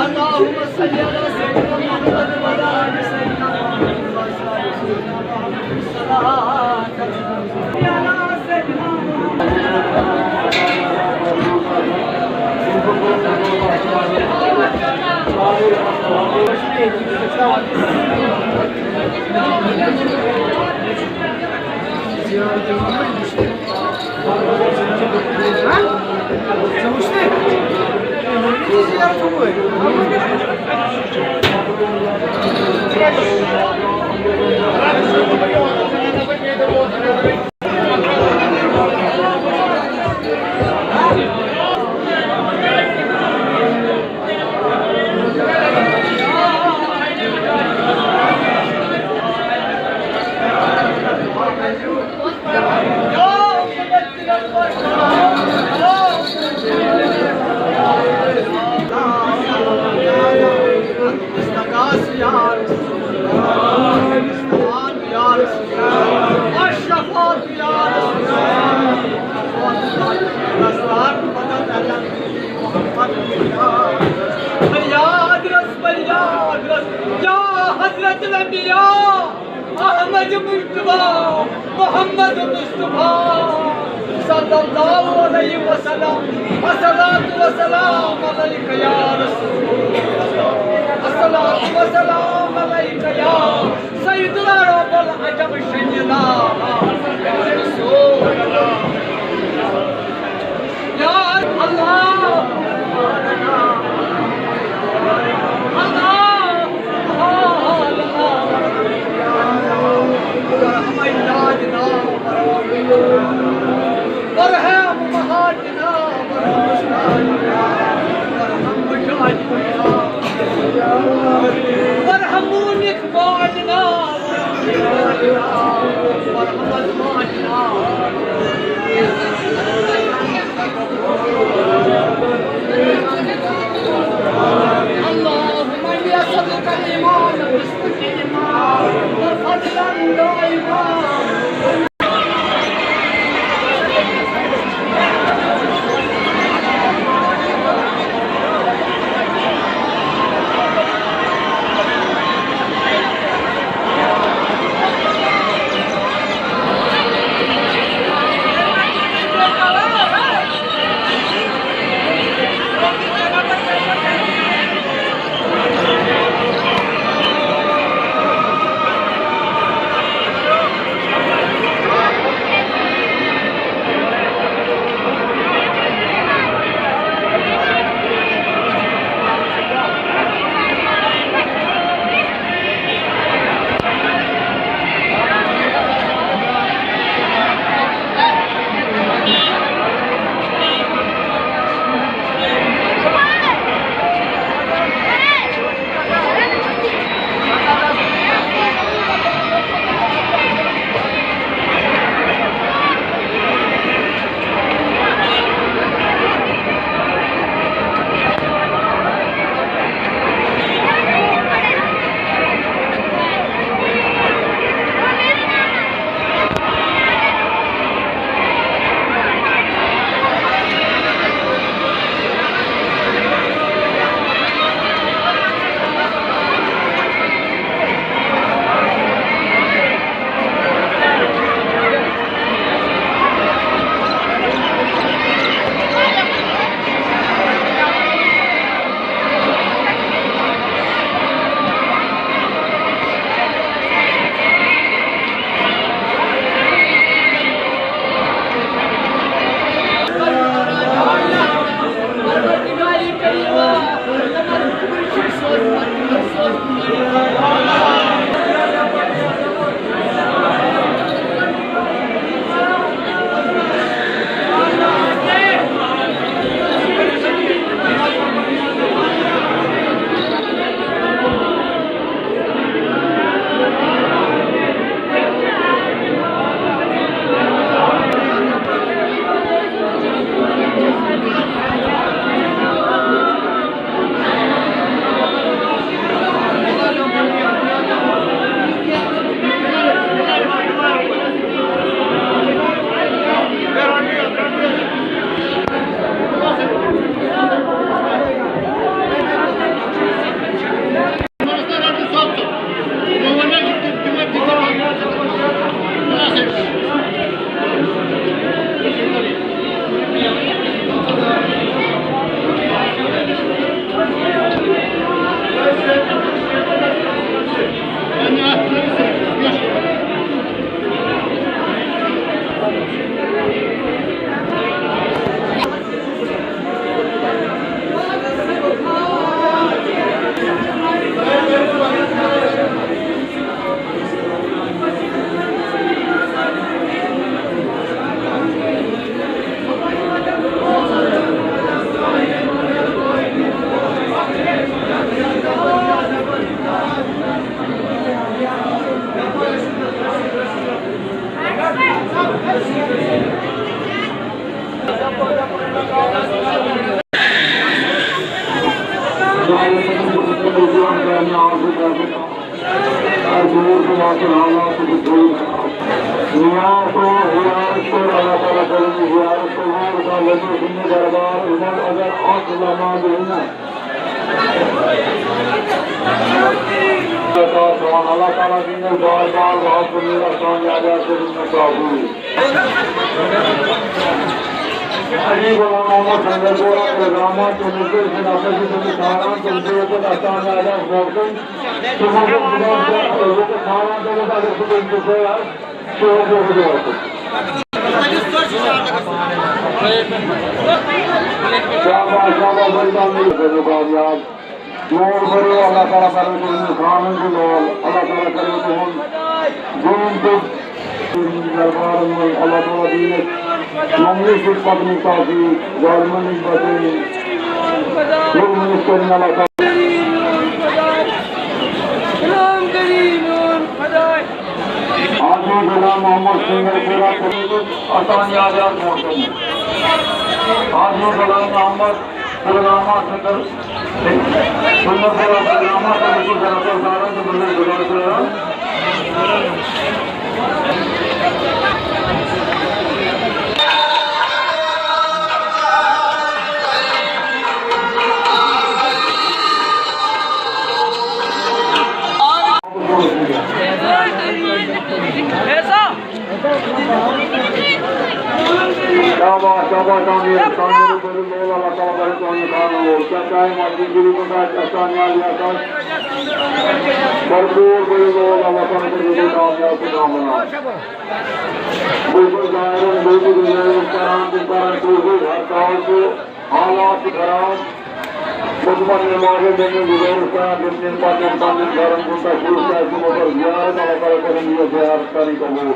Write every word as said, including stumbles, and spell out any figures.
اللهم صل على سيدنا محمد وعلى آل سيدنا محمد. فریاد رس، فریاد رس، یا حضرت الانبیاء احمد مصطفیٰ، محمد مصطفیٰ صلی اللہ علیہ وسلم. الصلاة والسلام علیک یا رسول اللہ، الصلاة والسلام علیک یا سیدنا رب العجم سیدنا رسول اللہ. یا اللہ، اللہ، سبحان اللہ، برحم مہاجنا، برحم مہاجنا، برحم مہاجنا، برحم مہاجنا، برحم مونک ماجنا، برحم ماجنا. اللهم إني أسألك الإيمان بالصدق إيمان وفضلا دائما. اللہ تعالیٰ دِنَس بار بار واپس میرا سامنے آ جا کر ان میں قابو۔ علی غلام محمد سنگرپورہ پروگرامات کے مدعے سے نفر کی تم سارا تم سے اوپر آسان آ جا موقع تم کو خدا سے سارا تم کو اگر خود ان سے یار شروع ہو جائے۔ شاباش، شاباش، بڑی تعمیر کرو کامیاب۔ لول بڑھو، اللہ تعالیٰ کرے تُہُنٛد خانن تہِ لول، اللہ تعالیٰ کرے تُہُنٛد دین تہِ دربارن منٛز، اللہ تعالیٰ دِیِن اَسہِ یِمنٕے سۭتۍ پکنٕچ توفیٖق، ظٲلمن نِش بچٲیِن، ظُلمہٕ نِش کٔرِن اللہ تعالیٰ۔ آز چھُ غلام محمد سنگرپورہ کوٚرمُت آسان یاد یاد برونٛہہ کَنہِ۔ آز چھُ غلام محمد سنگرپورہ کوٚرمُت آسان یاد یاد برونٛہہ کَنہِ۔ شاباش، شاباش، تعمیر، تعمیر کٔرِو لول، اللہ تعالیٰ کرِ تُہُنٛد خانہٕ لول۔ کیٛاہ ٹایم آسہِ، یہِ کٔرِو تُہۍ آسہِ آسان یا یہِ آسہِ آسہِ۔ بھرپوٗر کٔرِو لول، اللہ تعالیٰ کرِ تُہُنٛد کامیاب تہٕ کامران۔ بہٕ چھُس ظٲہِرَن، بہٕ چھُس گُزٲرِش کران، تِم کرن کوٗشِش، ہر سال چھُ حالات چھِ خراب۔ مطمئن نمازیں دِنہٕ گُزٲرِش کران، تِم تِم پننٮ۪ن پننٮ۪ن گرن کُن تشریف تھاوِ، تِمو کٔر زیارت، اللہ تعالیٰ کٔرِن یہِ زیارت کرٕنۍ قبوٗل۔